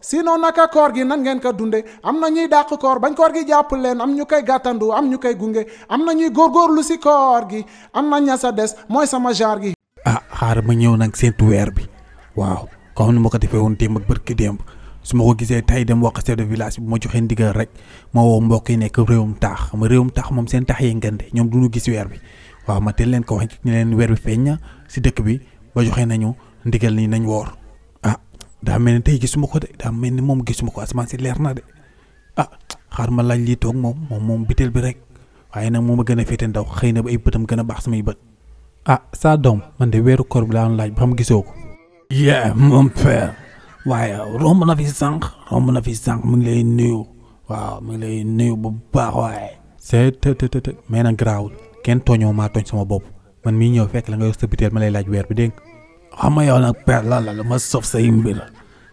sinon naka koor gi nan ngeen ko dunde am na ñuy dàq koor bañ koor gi jàpp leen am ñu koy gàttandu am ñu koy gunge am na ñuy góorgóorlu si koor gi am na ña sa des mooy sama genre gi. xaaral ma ñëw nag seentu weer bi waaw comme ni ma ko defee woon démb ak bërki démb su ma ko gisee tey dem wax chef de village bi ma joxee ndigal rek ma woo mbokk yi nekk réewum taax moom seen tax yi ngande ñoom duñu gis weer bi waaw ma teel leen ko wax ñu leen weer bi feeñ na si dëkk bi ba joxee nañu ndigal ni nañ woor daa mel ni tey gisuma ko de daa mel ni moom gisuma ko asamaan si leer na de xaar ma laaj lii toog moom biteel bi rek waaye nag moom a gën a féete ndaw xëy na ba ay bëtam gën a baax samay bët saa doom man de weeru koor bi laa laaj ba xam gisoo ko. mon père waaye romb na fi sànq mu ngi lay nuyu waaw mu ngi lay nuyu bu baax waaye. te mais nag garaawul kenn tooñoo maa tooñ sama bopp man mii ñëw fekk la nga yor sa biteel ma lay laaj weer bi dégg nga. xam nga yow nag père la ma sof say mbir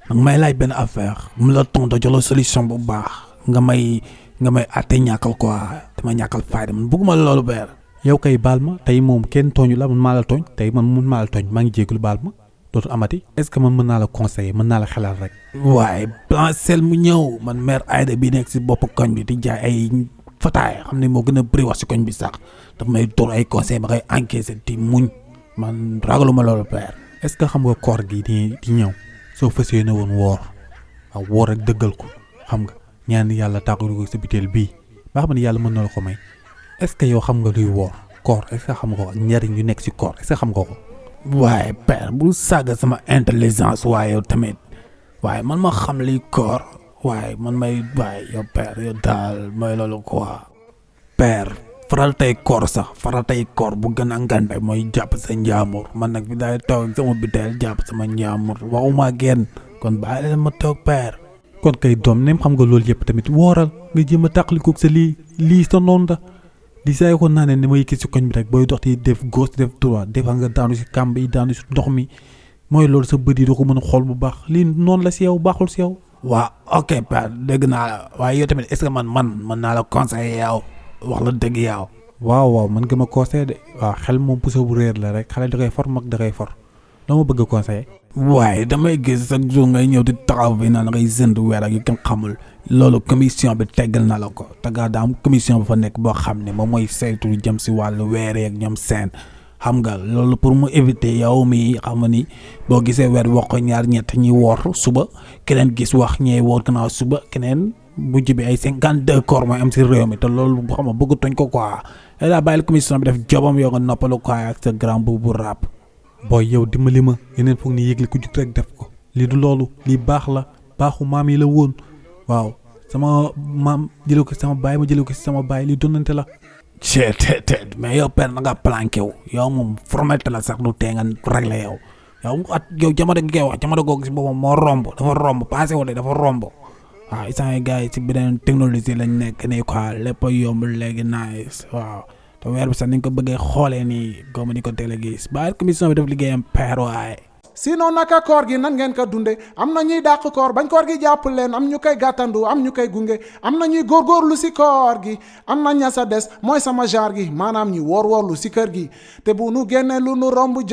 nag may laaj benn affaire mu la tontu jox la solution bu baax nga may àtte ñàkkal quoi dama ñàkkal fayda man bëgguma loolu père. yow kay baal ma tey moom kenn tooñu la man maa la tooñ tey man mun maa la tooñ maa ngi jégalu baal ma dootu amati. est-ce que man mën naa la conseiller mën naa la xelal rek. waaye plan sel mu ñëw man mère Aïda bi nekk si bopp koñ bi di jaay ay fataay xam ne moo gën a bëri wax si koñ bi sax daf may door ay conseil ma koy encaissé ti muñ man ragaluma loolu père. est-ce que xam nga koor gi di ñëw soo fas yéene woon woor rek dëggal ko xam nga ñaan yàlla tàggatoo ko sa biteel bii ba xam ne yàlla mën na la ko may est-ce que yow xam nga luy woor koor est-ce que xam nga ko njariñ yu nekk si koor est-ce que xam nga ko. waaye père bu sàgg sama intelligence waaye yow tamit waaye man ma xam liy koor waaye man may waaye yow père yow daal mooy loolu quoi. père faratay koor bu gën a ngande mooy jàpp sa njaamur man nag bi daay toog sama biteel jàpp sama njaamur waxuma genn kon bàyyi leen ma toog père. kon kay doom nem xam nga loolu yëpp tamit wooral nga jéem a tàqalikoog sa lii sa noonu la di say ko naa ne may gis si koñ bi rek booy dox di def gauche def droit defal nga daanu si kàmb yi daanu si ndox mi mooy loolu sa bët yi doo ko mën a xool bu baax lii noonu la si yow baaxul si yow. waaw ok père dégg naa la waaye yow tamit est-ce que man mën naa la conseiller yow wax la dëgg yow. waaw man nga ma conseiller de waaw xel moom puso bu réer la rek xale da koy for mag da koy for doo ma bëgg a conseiller. waaye damay gis chaque jour ngay ñëw di taxaw fi naan ngay jënd weer ak yu kenn xamul loolu commission bi teggal na la ko te gaa daa am commission ba fa nekk boo xam ne moom mooy saytu jëm si wàllu weer ak ñoom seen xam nga loolu pour mu éviter yow mi xam nga ni boo gisee weer wax ko ñaar ñett ñi woor suba keneen gis wax ñee woor gannaaw suba keneen mujj bi ay 52 koor mooy am si réew mi te loolu xam nga bëgg toñ ko quoi daa bàyyil commission bi def jobam yow nga noppalu quoi ak sa grand bu rap. booy yow dimbali ma yeneen foog ni yëgle ku jug rek def ko lii du loolu lii baax la baaxu maam yi la woon waaw sama maam jëlee ko sama baay ma jëlee ko si sama baay lii donnante la. mais yow père na nga planqué wu yow moom formalité la sax du tee nga réglé yow jamono gi ngay wax jamono googu si boppam moo romb dafa romb passé wu de dafa romb waaw isaan gars yi si beneen technologie lañ nekk nii quoi lépp a yomb léegi nice waaw. te weer bi sax ni nga ko bëggee xoolee nii comme ni ko teel a gis ba commission bi def liggéeyam père waaye. sinon naka koor gi nan ngeen ko dunde am na ñuy dàq koor bañ koor gi jàpp leen am ñu koy gàttandu am ñu koy gunge am na ñuy góorgóorlu si koor gi am na ña sa des mooy sama genre gi maanaam ñi woor woorlu si kër gi te bu nu génnee lu nu romb jën